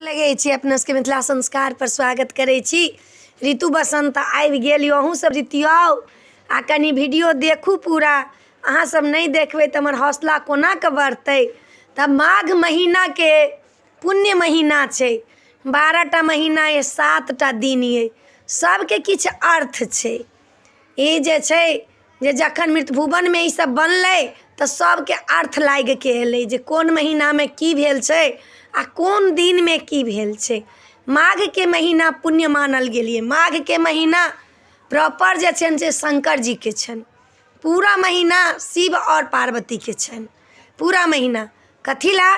लगै छी अपना सबके मिथिला संस्कारपर स्वागत करै छी। ऋतु बसन्त आबि गेल यौ, अहूँ सब ऋतुआउ आ कनि वीडियो देखू पूरा। अहाँ सब नहि देखबै तऽ हमर हौसला कोना कऽ बढ़तै? तऽ माघ महीनाके पुण्य महीना छै। 12टा महीना यऽ, 7टा दिन यऽ, सबके किछु अर्थ छै। ई जे छै जे जखन मृतभुवनमे ई सब बनलै तऽ सबके अर्थ लागिके एलै जे कोन महीनामे की भेल छै आओर कोन दिनमे की भेल छै। माघके महीना पुण्य मानल गेल यऽ। माघके महीना प्रॉपर जे छनि से शङ्कर जीके छनि। पूरा महीना शिव आओर पार्वतीके छनि पूरा महीना। कथी लए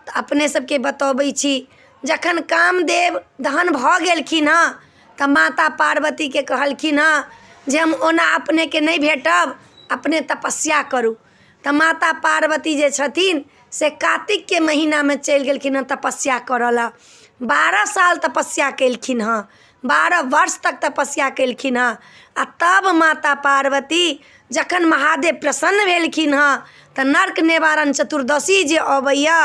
तऽ अपने सबके बतबै छी। जखन कामदेव दहन भऽ गेलखिन हँ तऽ माता पार्वतीके कहलखिन हँ जे हम ओना अपनेके नहि भेटब, अपने तपस्या करू। तऽ माता पार्वती जे छथिन से कातिकके महीनामे चलि गेलखिन हँ तपस्या करऽ लए। 12 साल तपस्या केलखिन हँ, 12 वर्ष तक तपस्या केलखिन हँ। आ तब माता पार्वती जखन महादेव प्रसन्न भेलखिन हँ तऽ नर्क निवारण चतुर्दशी जे अबैए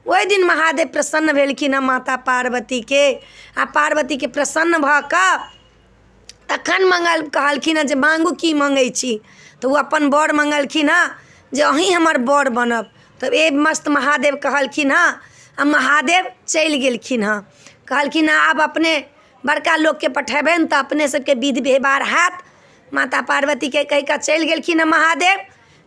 ओहि दिन महादेव प्रसन्न भेलखिन हँ माता पार्वतीके। आ पार्वतीके प्रसन्न भऽ कऽ तखन मङ्गल कहलखिन हँ जे माँगू, की मङ्गै छी? तऽ ओ अपन वर मङ्गलखिन हँ जे अहीँ हमर वर बनब। तऽ ए मस्त महादेव कहलखिन हँ आ महादेव चलि गेलखिन हँ। कहलखिन हँ आब अपने बड़का लोकके पठेबनि तऽ अपने सबके विध व्यवहार हैत। माता पार्वतीके कहि कऽ चलि गेलखिन हँ महादेव।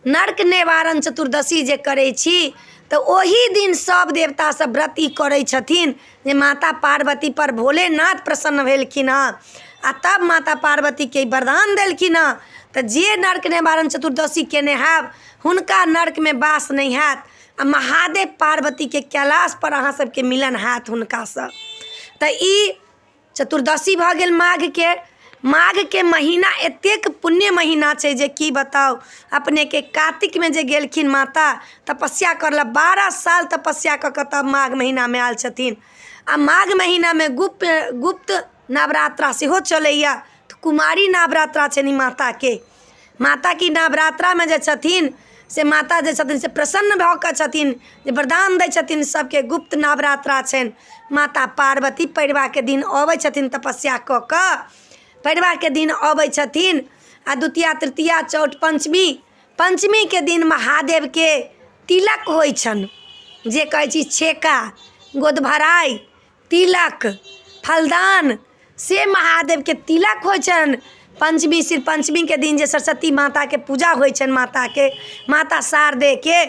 नर्क निवारण चतुर्दशी जे करै छी तऽ ओही दिन सब देवता सब व्रत ई करै छथिन जे माता पार्वतीपर भोलेनाथ प्रसन्न भेलखिन हँ आ तब माता पार्वतीके वरदान देलखिन हँ। तऽ जे नर्क निवारण चतुर्दशी केने हैब हुनका नर्कमे वास नहि हैत आ महादेव पार्वतीके कैलाशपर अहाँ सबके मिलन हैत हुनकासँ। तऽ ई चतुर्दशी भऽ गेल माघके। माघके महीना एतेक पुण्य महीना छै जे की बताउ अपनेके। कातिकमे जे गेलखिन माता तपस्या करऽ लए, 12 साल तपस्या कऽ कऽ तब माघ महीनामे आयल छथिन। आ माघ महीनामे गुप्त गुप्त नवरात्रा सेहो चलैए। तऽ कुमारी नवरात्रा छनि ई माताके। माताके नवरात्रामे जे छथिन से माता जे छथिन से प्रसन्न भऽ कऽ छथिन जे वरदान दै छथिन सबके। गुप्त नवरात्रा छनि। माता पार्वती पड़िबाके दिन अबै छथिन, तपस्या कऽ कऽ पड़िबाके दिन अबै छथिन। आ द्वितीया, तृतीया, चौठ, पञ्चमी, पञ्चमीके दिन महादेवके तिलक होइ छनि, जे कहै छी छेका, गोदभराइ, तिलक, फलदान, से महादेवके तिलक होइ छनि पञ्चमी। श्री पञ्चमीके दिन जे सरस्वती माताके पूजा होइ छनि, माताके, माता शारदेके,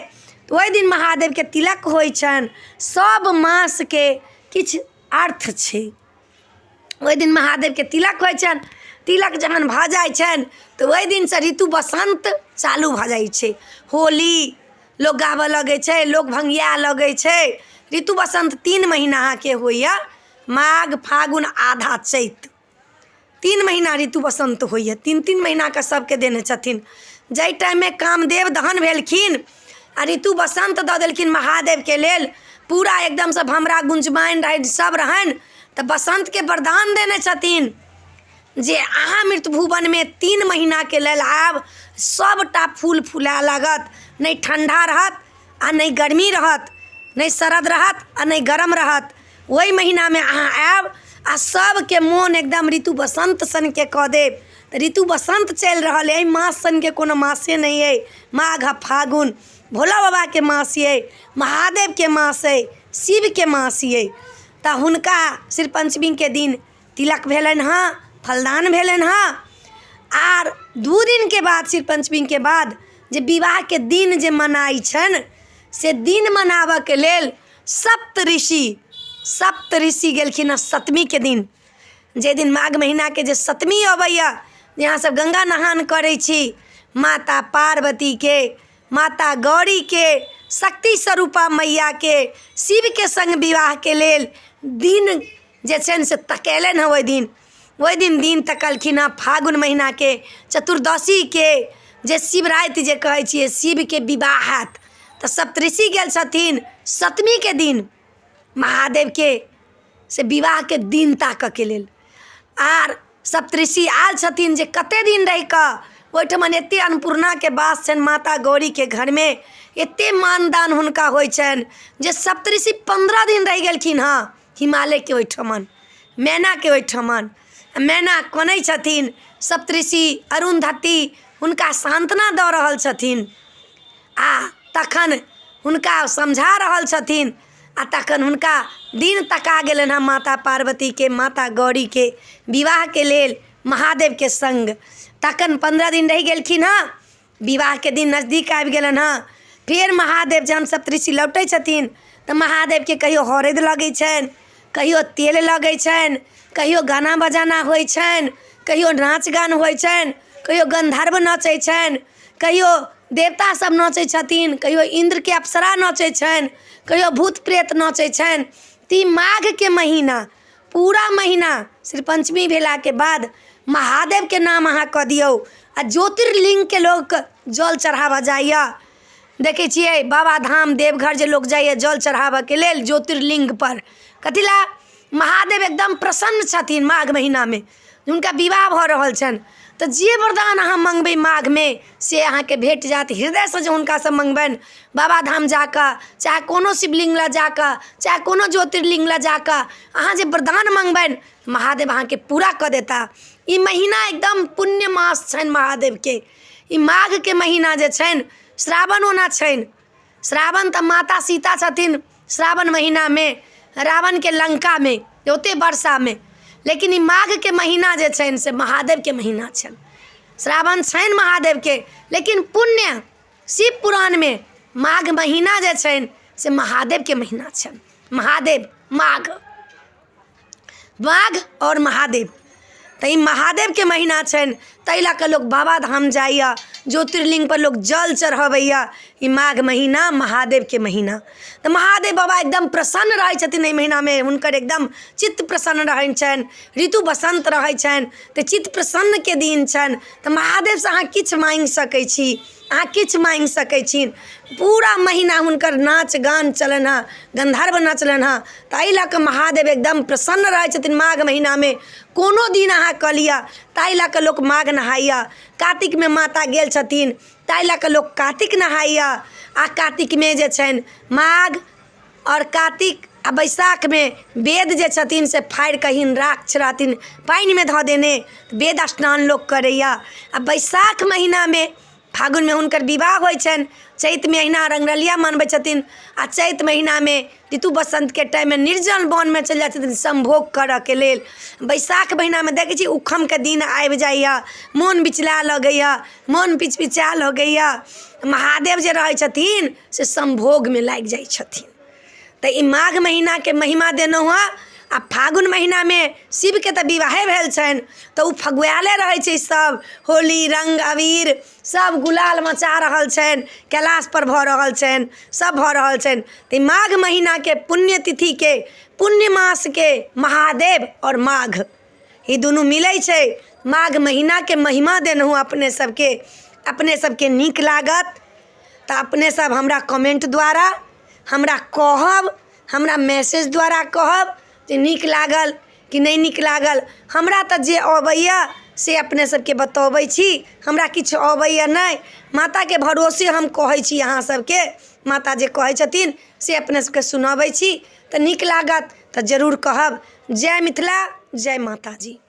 तऽ ओहि दिन महादेवके तिलक होइ छनि। सब मासके किछु अर्थ छै। ओहि दिन महादेवके तिलक होइ छनि। तिलक जहन भऽ जाइ छनि तऽ ओहि दिनसँ ऋतु बसन्त चालू भऽ जाइ छै। होली लोक गाबऽ लगै छै, लोक भङ्गिया लगै छै। ऋतु बसन्त 3 महीना अहाँके होइए, माघ, फागुन, आधा चैत। 3 महीना ऋतु बसन्त होइए। 3-3 महीनाके सबके देने छथिन। जाहि टाइममे कामदेव दहन भेलखिन आ ऋतु बसन्त दऽ देलखिन महादेवके लेल, पूरा एकदमसँ भमरा गुंजमाइन रहनि, सब रहनि, तऽ बसन्तके वरदान देने छथिन जे अहाँ मृतभुवनमे 3 महीनाके लेल आयब, सबटा फूल फुलाय लागत, नहि ठण्डा रहत आ नहि गर्मी रहत, नहि सरद रहत आ नहि गरम रहत। ओहि महीनामे अहाँ आयब आ सबके मोन एकदम ऋतु बसन्त सनके कऽ देब। तऽ ऋतु बसन्त चलि रहल अइ। एहि मास सनके कोनो मासे नहि अइ। माघ आ फागुन भोला बाबाके मास अइ, महादेवके मास अइ, शिवके मास अइ। तऽ हुनका श्री पञ्चमीके दिन तिलक भेलनि हँ, फलदान भेलनि हँ। आर 2 दिनके बाद, श्री पञ्चमीके बाद जे विवाहके दिन जे मनाइ छनि से दिन मनाबऽके लेल सप्त ऋषि, सप्त ऋषि गेलखिन हँ सप्तमीके दिन, जाहि दिन माघ महीनाके जे सप्तमी अबैए, जे अहाँ सब गंगा नहान करै छी। माता पार्वतीके, माता गौरीके, शक्ति स्वरूपा मैयाके शिवके सङ्ग विवाहके लेल दिन जे छनि से तकेलनि हँ। ओहि दिन, ओहि दिन दिन तकलखिन हँ फागुन महीनाके चतुर्दशीके, जे शिवराति जे कहै छियै, शिवके विवाह हैत। तऽ सप्तऋषि गेल छथिन सप्तमीके दिन महादेवके से विवाहके दिन ताकऽके लेल। आर सप्तऋषि आयल छथिन जे कते दिन रहिकऽ ओहिठमन एते अन्नपूर्णाके वास छनि माता गौरीके घरमे, एते मानदान हुनका होइ छनि जे सप्तऋषि 15 दिन रहि गेलखिन हँ। हिमालयके ओहिठमन मैनाके ओहिठमन आ मैना कनै छथिन सप्तऋषि अरुन्धती हुनका सान्त्वना दऽ रहल छथिन आ तखन हुनका समझा रहल छथिन आ तखन हुनका दिन तका गेलनि हँ माता पार्वतीके माता गौरीके विवाहके लेल महादेवके सङ्ग तखन 15 दिन रहि गेलखिन हँ। विवाहके दिन नजदीक आबि गेलनि हँ। फेर महादेव जहन सप्तऋषि लौटै छथिन तऽ महादेवके कहियो हरदि लगै छनि, कहियो तेल लगै छनि, कहियो गाना बजाना होइ छनि, कहियो नाच गान होइ छनि, कहियो गन्धर्व नचै छनि, कहियो देवता सब नचै छथिन, कहियो इन्द्रके अप्सरा नचै छनि, कहियो भूत प्रेत नचै छनि। तऽ ई माघके महीना पूरा महीना श्री पञ्चमी भेलाके बाद महादेवके नाम अहाँ कऽ दियौ आ ज्योतिर्लिङ्गके लोक जल चढ़ाबऽ जाइए। देखै छियै बाबाधाम देवघर जे लोक जाइए जल चढ़ाबऽके लेल ज्योतिर्लिङ्गपर, कथी लए? महादेव एकदम प्रसन्न छथिन माघ महीनामे, हुनका विवाह भऽ रहल छनि। तऽ जे वरदान अहाँ मङ्गबै माघमे से अहाँके भेट जायत। हृदयसँ जे हुनकासँ मङ्गबनि बाबाधाम जा कऽ, चाहे कोनो शिवलिङ्ग लग जा कऽ, चाहे कोनो ज्योतिर्लिङ्ग लग जा कऽ अहाँ जे वरदान मङ्गबनि, महादेव अहाँके पूरा कऽ देता। ई महीना एकदम पुण्य मास छनि महादेवके। ई माघके महीना जे छनि, श्रावण ओना छनि, श्रावण तऽ माता सीता छथिन श्रावण महीनामे रावणके लङ्कामे ओते वर्षामे, लेकिन ई माघके महीना जे छनि से महादेवके महीना छनि। श्रावण छनि महादेवके, लेकिन पुण्य शिव पुराणमे माघ महीना जे छनि से महादेवके महीना छनि। महादेव माघ, माघ आओर महादेव, तऽ ई महादेवके महीना छनि, ताहि लऽ कऽ लोक बाबाधाम जाइए, ज्योतिर्लिङ्गपर लोक जल चढ़बैए। ई माघ महीना महादेवके महीना, तऽ महादेव बाबा एकदम प्रसन्न रहै छथिन एहि महीनामे। हुनकर एकदम चित्त प्रसन्न रहै छनि। ऋतु बसन्त रहै छनि तऽ चित्त प्रसन्नके दिन छनि। तऽ महादेवसँ अहाँ किछु माँगि सकै छी, अहाँ किछु माँगि सकै छी। पूरा महीना हुनकर नाच गान चलनि हँ, गन्धर्व नचलनि हँ, ताहि लऽ कऽ महादेव एकदम प्रसन्न रहै छथिन माघ महीनामे। कोनो दिन अहाँ कऽ लिअ, ताहि लऽ कऽ लोक माघ नहाइए। कातिकमे माता गेल छथिन, ताहि लऽ कऽ लोक कातिक नहाइए। आ कातिकमे जे छनि माघ आओर कातिक आ बैसाखमे वेद जे छथिन से फाड़ि कऽ हिनराक्ष रहथिन पानिमे धऽ देने, वेद स्नान लोक करैए। आ बैसाख महीनामे फागुनमे हुनकर विवाह होइ छनि, चैतमे अहिना रङ्गरलिया मनबै छथिन, आ चैत महीनामे ऋतु बसन्तके टाइममे निर्जन वनमे चलि जाइ छथिन सम्भोग करऽके लेल। बैसाख महीनामे देखै छी उखमके दिन आबि जाइए, मोन बिचलाए लगैए, मोन पिचपिचाए लगैए। महादेव जे रहै छथिन से सम्भोगमे लागि जाइ छथिन। तऽ ई माघ महीनाके महिमा देलहुँ हँ। आ फागुन महीनामे शिवके तऽ विवाहे भेल छनि, तऽ ओ फगुआएले रहै छै सभ, होली रङ्ग अबीर सभ गुलाल मचा रहल छनि, कैलाशपर भऽ रहल छनि, सभ भऽ रहल छनि। तऽ ई माघ महीनाके पुण्यतिथिके पुण्य मासके महादेव आओर माघ ई दुनू मिलै छै। माघ महीनाके महिमा देलहुँ अपने सबके। अपने सबके नीक लागत तऽ अपने सब हमरा कमेन्ट द्वारा हमरा कहब, हमरा मैसेज द्वारा कहब जे नीक लागल कि नहि नीक लागल। हमरा तऽ जे अबैए से अपने सबके बतबै छी, हमरा किछु अबैए नहि। माताके भरोसे हम कहै छी अहाँ सबके, माता जे कहै छथिन से अपने सबके सुनबै छी। तऽ नीक लागत तऽ जरूर कहब। जय मिथिला, जय माताजी।